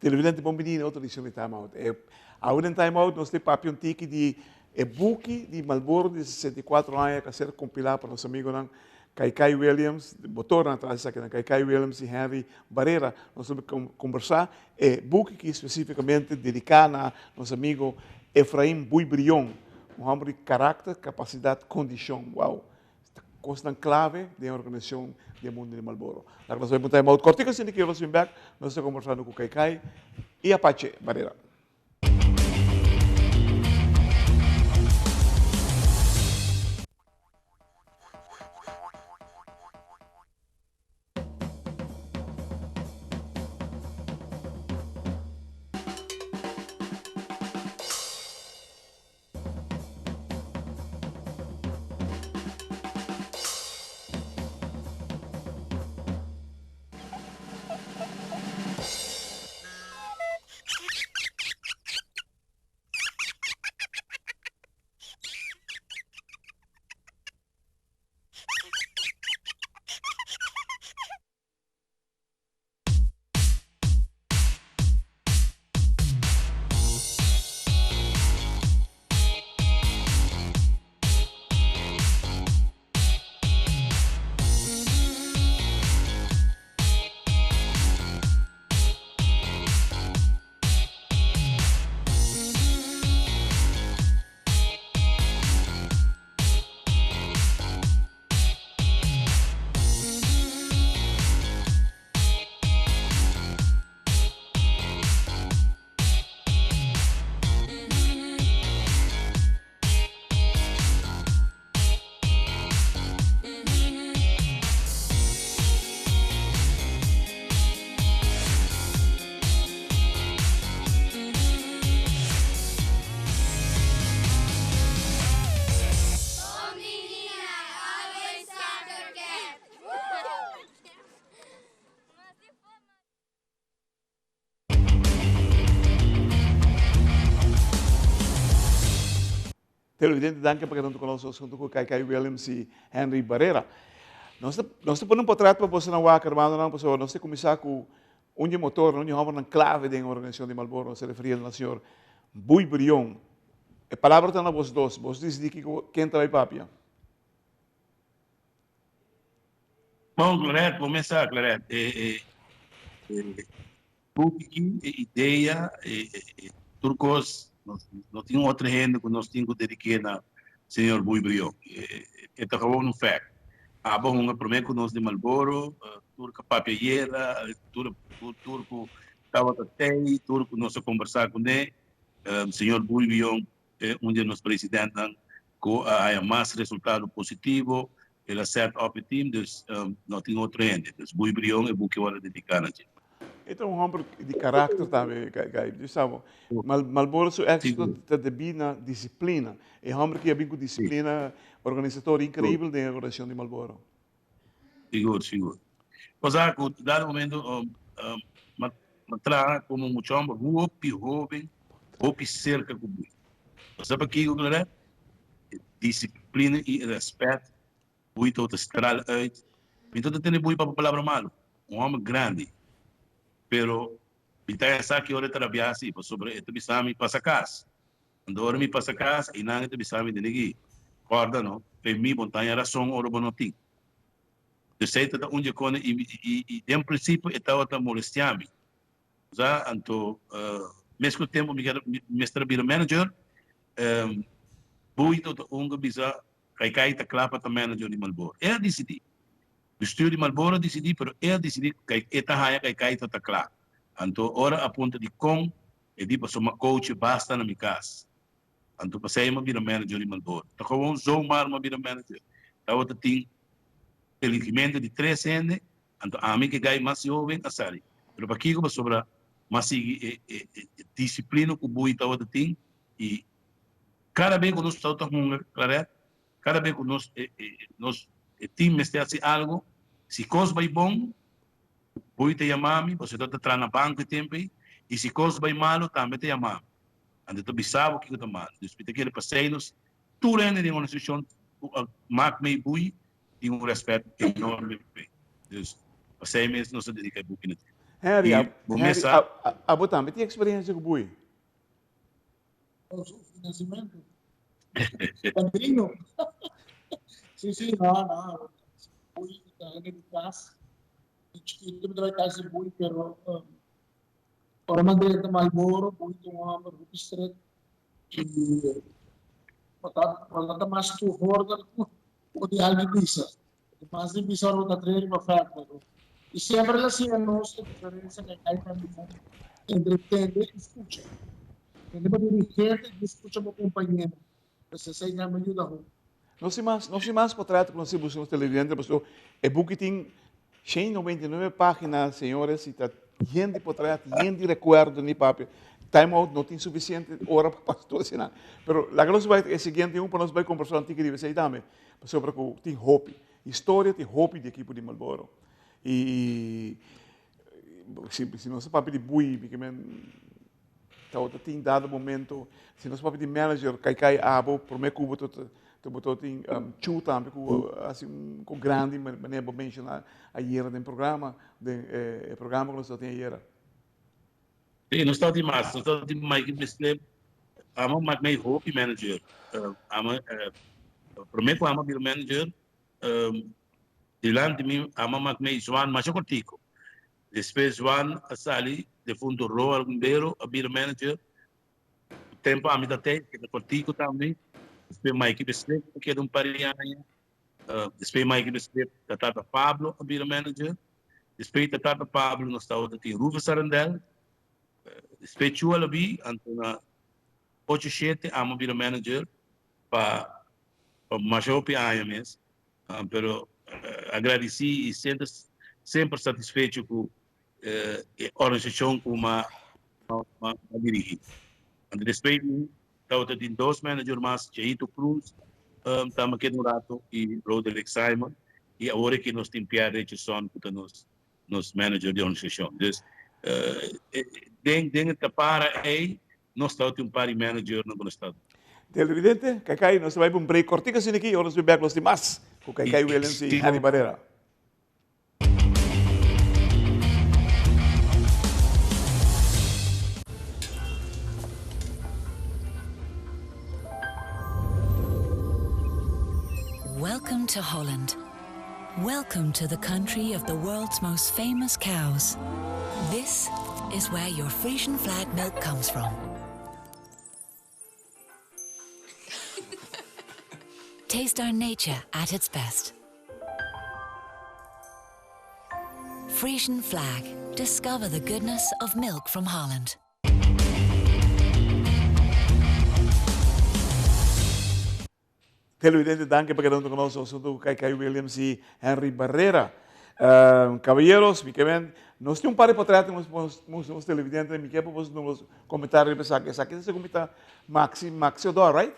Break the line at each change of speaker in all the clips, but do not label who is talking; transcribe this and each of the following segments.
Televidente bon bini na otro edicion di Time Out. E awe den Time Out nos te papia un tiki di e buki di Marlboro di 64 aña ku a ser kompilá pa nos amigonan Kaikai Williams, botornan atras di esakinan, Kaikai Williams i Henry Barrera. Nos lo kombersá e buki ki spesífikamente dediká na nos amigo Efraim Bui Brion, un hòmber di karakter, kapasidat, kondishon. Wow! Kosnan klave den e organisashon di e mundu di Marlboro. Laga nos bai pa un time out kòrtiku asina ki nos bin bèk, nos ta kombersando ku Kaikai i Apache Barrera. Televidente danki pa keda huntu ku nos huntu ku Kaikai Williams i Henry Barrera. Nos ta nos ta pone un potret pa boso nan wak hermanonan pasobra nos ta kuminsá ku un di e motornan un di e hòmbernan klave den e organisashon di Marlboro nos ta referiendo na señor Buy Brion. E palabra ta na bos dos. Bos disidí kiko ken ta bai papia.
Bon Claret, bo mes sa Claret, e e buki aki, e idea, e e tur kos, nos no tin otro hende ku nos tin ku dedik'é na señor Buy Brion. E ta gewoon un fact. Abo hunga promé ku nos di Marlboro, tur ku papia yera, tur tur ku tabata tei, tur ku nos a kombersá kuné, señor Buy Brion E un di nos presidentnan cu a haya mas resultado positivo, el a set up e team, dus no tin otro hende. Dus Buy Brion e buki worde dedica na dje.
E ta un homber di karakter tambe, Guy. Di sabo, Marlboro su éxito ta debí na disiplina. E homber ki a bin ku disiplina organisatorio increibel den e organisacion di Marlboro.
Sigur, sigur. Cosa cu dado momento mi traha como mucha homber hopi hoben, hopi cerca cu mi. Bo sa pakico, Claret? E disciplina y e respet bui ta ota stral uit. Mi ta tene bui papia palabra malo, un homber grandi, pero mi ta esaki ora e ta rabia asi, pasobra e ta bisa mi pasa cas. Anto ora mi pasa cas y nan ta bisa mi Denegui, corda no, pe mi bo taña rason ora bo no tin. Esey ta ta un dje cona y y den principio e tabata molestia mi. Sa, anto mes cu tempo mi mester a bira manager, Boei ta un cu bisa Kaikai ta cla pa ta manager di Marlboro. E a dicidi. Bestuur di Marlboro a dicidi, pero e a dicidi cu e ta haya Kaikai ta ta cla. Anto ora a punta di con E di pasobra m'a coache basta na mi cas. Anto pasei m'a bira manager di Marlboro. Ta gewoon zomaar m'a bira manager. Tabata tin eligimento di tres hende, anto ami ke gai mas joven a sali. Pero pakico? Pasobra m'a sigui e e e disciplina cu Bui tabata tin y cada be cu nos tabata hunga claret, cada be cu nos e e nos e team mester haci algo, si cos bay bon, Bui ta yama mi, pasobra ta traha na banko e tempu ei, i si kos bai malu tambe ta yama mi. Anto ta bisa bo kiko ta malu. Dus mi ta kere pasei nos tur hende den organisashon ku a mak mei bui tin un rèspèt enorme p'e. Dus pasei mes nos a dedika e buki na dje.
Henry,
I
a,
bo
Henry,
mes
a,
sa.
a, abo tambe tin experiencia cu Bui?
Su financiamento. Padrino. Sí, sí, no, no. Bui ta hende di cas. Di chiquito mi trae cas di Bui, pero um, ora mi drenta Marlboro, Bui ta un homber hopi stret. I bo ta, bo ta mas toehoorder ku di algu bisa. Mas di bisa ora bo ta trae riba veld, pero i semper el a siña nos e diferencia ku hay entre tende i skucha. Tende bo dirigente i skucha bo kompañero. Pues esei nan a yuda hopi.
No sin mas, no sin mas pa trata ku nos busca nos televidente, pasobra e buki tin 199 página, señores, i ta yen di potret, yen di rekuerdo ni papia. Time out no tin sufisiente ora pa pasa tur eseinan. Pero laga nos bai e siguiente un pa nos bai kombersá un tiki riba esei tambe, pasobra ku tin hopi historia, tin hopi di ekipo di Marlboro. I si si nos ta papia di bui, mi ke men Tabata tin dado momento, si nos papia di manager, kai kai abo, prome ku bo ta bo tin Chu tambe ku hasi un ku grandi manera bo menshoná ayera den programa, den e programa ku nos tabatin ayera.
Sí, nos tabatin mas, nos tabatin Mike Bislip, amo mak mei hopi manager, amo prome ku amo bira manager, dilanti mi amo mak mei Juan masha kortiko. Despues Juan a sali, defunto Roald Gumbero a bira manager. Ku tempu ami ta tei, keda kortiku tambe. Despues Mikey Beslip a keda un par di aña. Despues Mikey Beslip ta tata Pablo a bira manager. Despues ta tata Pablo nos tabata tin Rufus Sarandel. Despues Chua Labi, anto na ocho shete amo a bira manager pa pa masha hopi aña mes. Pero agradeci y semper semper satisfecho cu e organisacion cu m'a m'a dirigi. Anto despues di mi tabata tin dos manager mas, Cheito Cruz tamba keda un rato y Roderick Simon y awor aki nos tin Pierre Richardson cu ta nos nos manager di organisacion. Dus den den e tapara ey nos tabatin un par di managernan cu nos ta.
Televidente, Kaikai, nos ta bai pa un break kortico asina aki, ora nos bin bek nos tin mas ku Kaikai Williams i Henry Barrera.
Welcome to Holland. Welcome to the country of the world's most famous cows. This is where your Frisian flag milk comes from. Taste our nature at its best. Frisian flag. Discover the goodness of milk from Holland.
Televidente, danki pa keda hunto ku nos. Nos hunto ku Kai Kai Williams i Henry Barrera. Caballeros, mi ke men, nos tin un par di potret nos mustra nos televidente, mi ke pa boso duna boso komentario riba esaki. Esaki ta segun mi ta Maxi, Maxi Odor, right?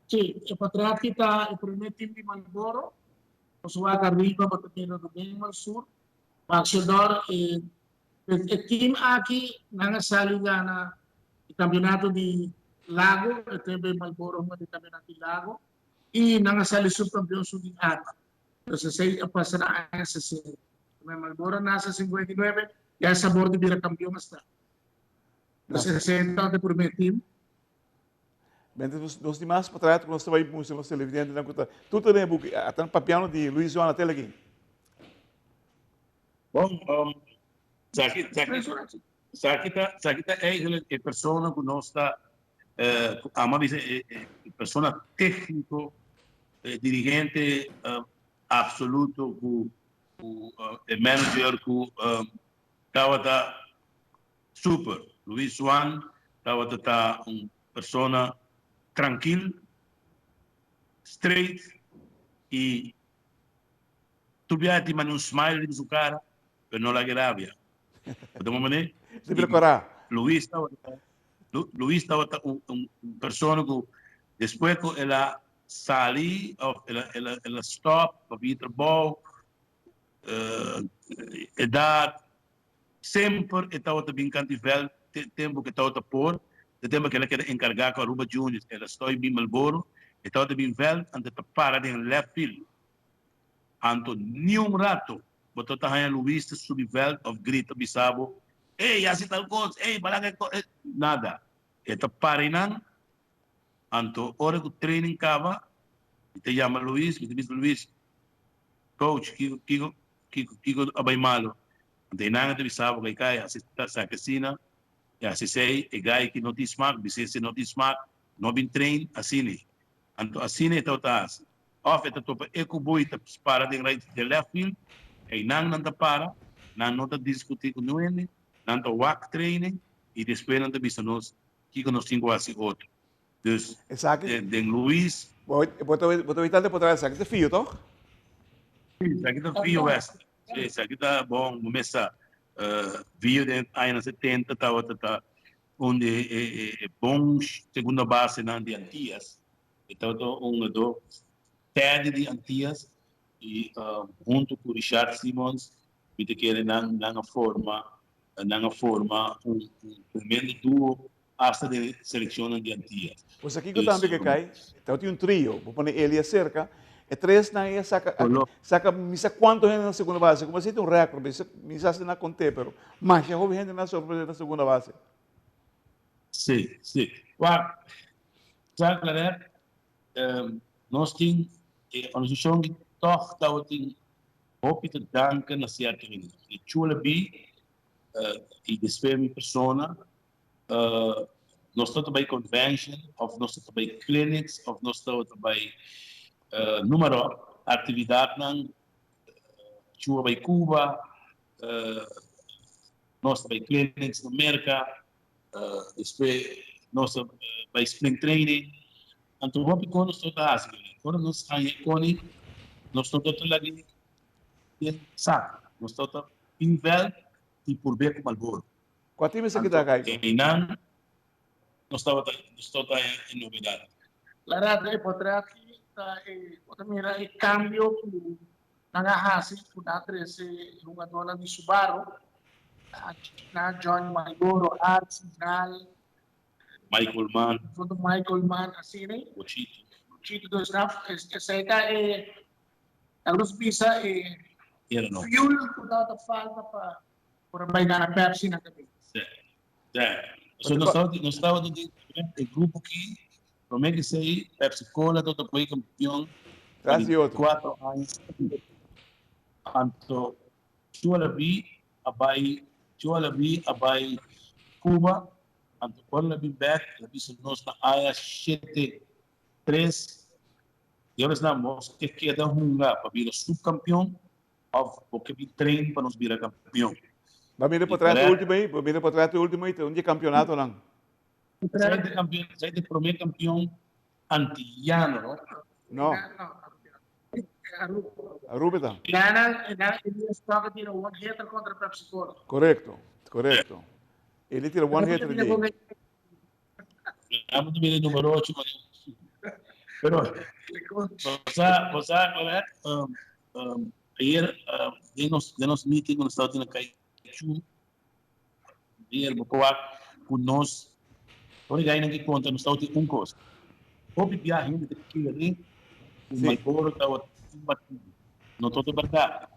Sí, e potret aki ta e primer team di Marlboro. Nos wak ariba bo ta mira Ruben Mansur. Maxi Odor, e E team aki nan a sali gana e campeonato di Lago, e TB Marlboro hunga di campeonato di Lago y nan a sali subcampeon su di Ata. Entonces esey a pasa na aña sesenta. Primer Marlboro a nace 59, ya e sabor di bira campeon a sta. Entonces esey ta e primer team.
Mientras nos di mas pa trato ku nos ta bai mustra nos televidentenan ku ta tur ta den e buki. Atan papiando di Luis Juan Atela aki.
Bon, esaki, esaki, esaki ta, esaki ta eigenlijk e persona ku nos ta, ku amo a bisa e e persona técnico, e dirigente absoluto ku ku e manager ku tabata super. Luis Juan tabata ta un persona trankil, straight i Tur biaha tin mane un smile riba su cara, pero no laga e rabia. Bo ta mane?
Si prepará.
Luis tabata, Luis tabata un, un persona ku despues ku el a sali of el a, el a, el a stop pa bin trabou, edad, semper e tabata bin kanti vèlt te tempu ku e tabata por, te tempu ku el a keda enkargá ku Aruba Juniors, el a stoi bin Marlboro, e tabata bin vèlt anto e ta para den left field. Anto niun rato. Bo ta ta haña Luis ta subi veld of grita bisa bo, Ey, hasi tal kos, ey, balanga e kos, nada. E ta para einan, anto ora ku training kaba, mi ta yama Luis, mi ta bisa Luis, Coach, kiko, kiko, kiko, kiko a bai malo? Anto einan e ta bisa bo, Kaikai, hasi esaki asina, i hasi esei, e gai ki no tin smak, bisa esei no tin smak, no bin train, asina. Anto asina e tabata hasi. Of e ta topa e ku bo i ta para den right den left field, einan nan ta para, nan no ta diskutí ku niun hende, nan ta wak training i despues nan ta bisa nos kiko nos tin ku hasi otro. Dus
Esaki
den Luis.
Bo bo ta bo ta witando por tras esaki ta fio toch?
Si, esaki ta fio Wester. Si, esaki ta bon, bo mes sa. Fio den añanan setenta tabata ta Un di e bon segunda basenan di Antias. E tabata un hungadó tèdi di Antias i huntu ku Richard Simons mi ta kere nan nan a forma nan a forma un tremendo duo hasta den selekshonnan di Antias.
Pues aki ku tambe ke kai, tabatin un trio, bo pone Elia serka, e tresnan ei a saka saka mi sa kuantu hende na segunda base, kuma si ta un rèkòrt, mi sa si nan a kont'é, pero Masha hopi hende na sorprende na segunda base.
Sí, sí. Wak, sa Claret, nos tin e organisashon ki tòg tabatin hopi ta danka na sierto hende. E Chula Bi i despues mi persona, nos tabata bai convention òf nos tabata bai clinics òf nos tabata bai numero aktividatnan, Chua bai Cuba, Nos ta bai clinics na Merca, despues nos ta bai spring training. Anto hopi cos nos ta haci. Ora nos haña e coni, nos no ta laga den saco. Nos ta bin veld y purbe cu Marlboro.
Cua team esaki ta
Anto einan nos tabata nos tabata haña e novedad.
Lara, e potret aki ta e bo ta mira e cambio cu Nan a hasi ku nan a trese e hungadónan di Subaru, nan a join Marlboro, Archie, Nal,
Michael Mann,
Michael Mann, asina.
Bochito.
Bochito, dus nan, esei ta e, nan los bisa e fuel ku tabata falta pa por a bai gana Pepsi na kabes.
Sí, sí. So nos tabata, nos tabata den e grupo ki Prome di esei, Pepsi Cola tabata poi kampion pa di kuatro aña seguido. Anto Chualabi a bai Chualabi a bai Cuba, anto ora el a bin bek el a bisa nos na aña shete tres, di ora esnan nos ke keda hunga pa bira subkampion of bo ke bin train pa nos bira kampion.
Bo a mira e potrèt ultimo ei? Bo a mira e potrèt ultimo ei? Ta un di e kampionatonan.
Zij de kampion, zij de promé kampion antillano, no?
No. Aruba ta.
Nana, nana, Elias Stock tira one hitter kontra Pepsi Cola.
Korekto, korekto. Eli tira one hitter di.
Amo ta mira numero 8, Pero, bosa, bosa, um, um, ayer, um, den nos, den nos meeting, nos estaba teniendo kai chu, Bier, bo por wak ku nos ora gainan ki konta nos tabatin un kos. Hopi bia hende ta kere ku Marlboro tabata un partido. No ta bèrdat.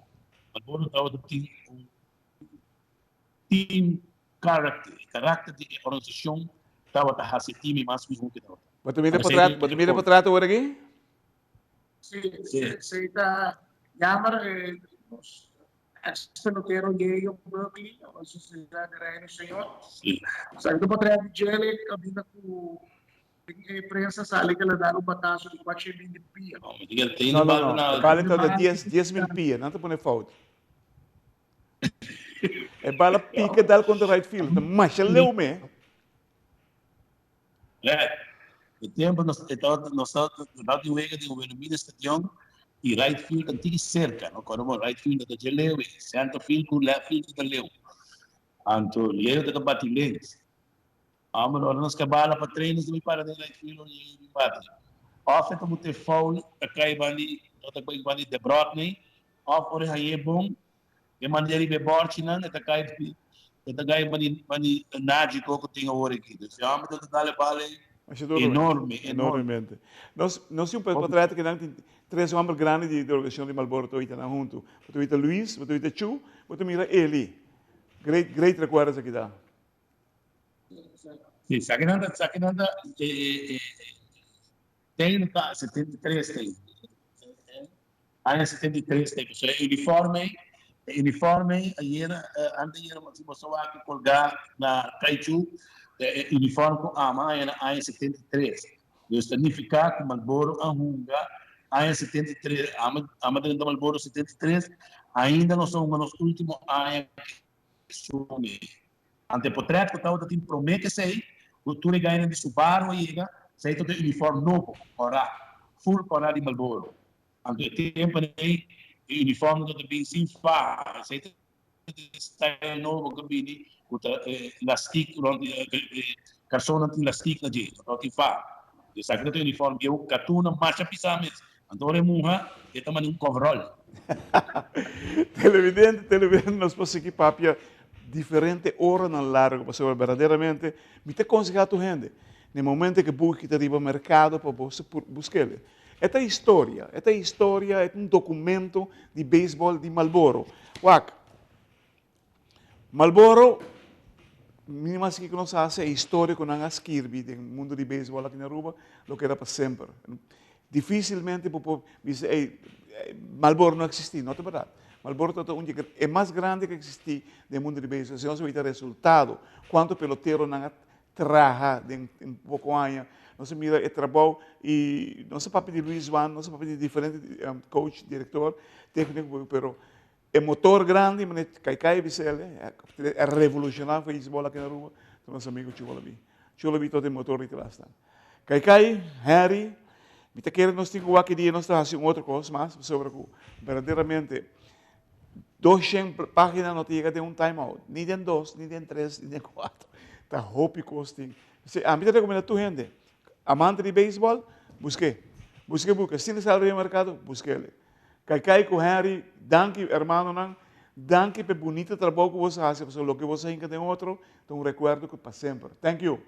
Marlboro tabata tin un team character. E karakter di e organisashon tabata hasi e team e mas mihó ku e tabata.
Bo ta mira e potrat, bo ta mira e potrat awor aki?
Sí, sí ta jammer. Nos ex pelotero Yeyo Berkeley, a suceda de Reino Señor.
Sí.
Sa ito potret di djele caminda cu den e prensa sali que el a dal un batazo di cuache mil di pia.
No, mi diga, tin
No, no, no. E bala ta da dies, dies mil pia. Nan ta pone fout. E bala pica dal contra right field. Ta masha leu me.
Red. E tempo nos e tabata nos tabata tabata tin wega den Wilhelmina Stadion y right field ta tiki cerca, no? Cuando bo right field ta dje leu y center field cu left field ta leu. Anto leu ta bati links. Homber, ora nos cabala pa train nos ta bay para den right field ora yega bin bati. Of e ta bute foul ta cay bandi ta bay bandi Debrotney of ora e haye bon E manera riba e bòrchinan e ta kai e ta kai mani mani nágiko ku tin awor aki. Dus e hòmber ta dal e bal ei. Enorme, enorme.
Enormemente. Nos tin un portret ku nan tin tres hòmber grandi di organisashon di Marlboro ta oita nan huntu. Bo ta oita Luis, bo ta oita Chu, bo ta mira Eli. Great, great rekuerdos aki ta.
Sí, esaki nan ta, esaki nan ta, ten ta 73 ten. Aña 73 ten. So e uniforme, e uniforme ayera, anteayera si bo sa wak colga na Kaichu, e uniforme cu ama aña na aña 73. Dus ta nifica cu Marlboro a hunga aña 73, ama, ama drenta Marlboro 73, ainda nos a hunga nos ultimo aña cu Ante potret ku tabata tin promé ku esei, ku tur e gainan di Subaru a yega, esei tabata e uniform nobo, kòrá, full kòrá di Marlboro. Anto e tempu ei e uniform tabata bin sin faha, esei tabata e style nobo ku a bini ku ta lastik rònt di e karsonnan tin lastik na dje, no tabatin faha. Esaki tabata e uniform bieu, katuna masha pisá mes. Anto ora e muha, e ta manda un coverall.
Televidente, televidente, nos por sigui papia diferente oranan largo, pasobra berdaderamente mi ta konsehá tur hende, na e momento ku buki ta riba merkado pa bo busk'el. E ta historia, e ta historia, e ta un dokumento di beisbòl di Marlboro. Wak, Marlboro, mi mas kiko nos hasi e historia ku nan a skirbi den mundu di beisbòl aki na Aruba lo keda pa semper. Dificilmente bo por bisa ey Marlboro no a existi, no ta berdad. Marlboro tabata un di e mas grandi ku a existi den mundu di beisbòl. Si nos a wita resultado, kuantu peloteronan a traha den poko aña, nos a mira e trabou i nos a papia di Luis Zwaan, nos a papia di diferente coach, director, tecnico, pero E motor grandi mane Kaikai Bisele a revoluciona beisbol aki na Aruba ta nos amigo Chuba Labi. Chuba Labi tabata e motor di tras nan. Kaikai, Harry, mi ta kere nos tin cu wak e dia nos ta haci un otro cos mas pasobra cu berdaderamente 200 pagina no ta yega den un time out, ni den dos, ni den tres, ni den cuatro. Ta hopi cos tin. Ami ta recomenda tur hende, amante di beisbol, buske. Buske buki. Asina sali riba e mercado, buskele. Kaikai ku Henry, danki hermanonan, danki p'e bunita trabou ku boso a hasi pasobra loke boso a hinka den otro ta un rekuerdo ku pa semper. Thank you.